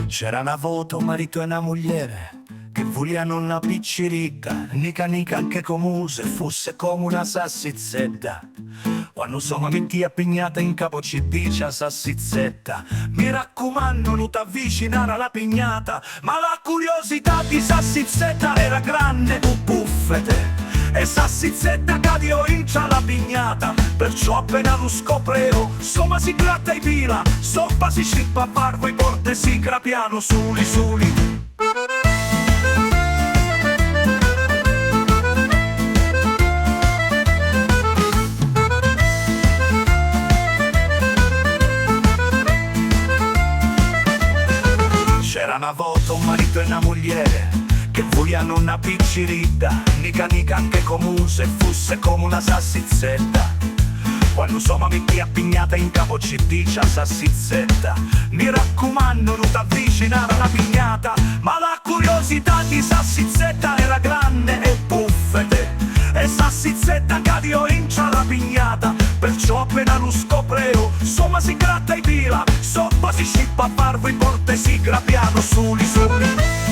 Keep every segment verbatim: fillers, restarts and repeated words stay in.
C'era na vota un maritu e na mugliera che vulianu na picciridda, nica nica anche comu se fusse comu na sassizzedda. Quannu soma mittì a pignata in capu ci dici a sassizzetta: "Mi raccumannu, nu t'avvicinara a la pignata." Ma la curiosità di sassizzetta era granne u buffete, e sassizzetta cadiò intra la pignata. Perciò appena lu scopreo, soma si gratta i pila, soppa si scippa a varvu i porte si grapianu suli suli. C'era na vota un maritu e na mugliera che vulianu na picciridda, nica nica anche comu se fusse comu na sassizzetta. Quannu soma mittì a pignata in capu ci dici a sassizzetta: "Mi raccumannu, nu t'avvicinara a la pignata." Ma la curiosità di sassizzetta era granne e buffete, e sassizzetta cadiò intra la pignata. Perciò appena lu scopreo, soma si gratta i pila, soppa si scippa a varvu i porte si grapianu suli suli.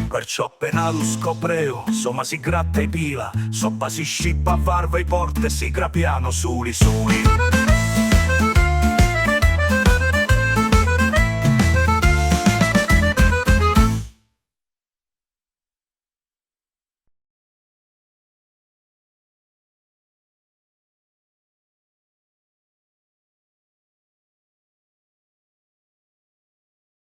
Perciò appena lu scopreo, soma si gratta i pila, soppa si scippa a varvu i porte si grapianu suli suli.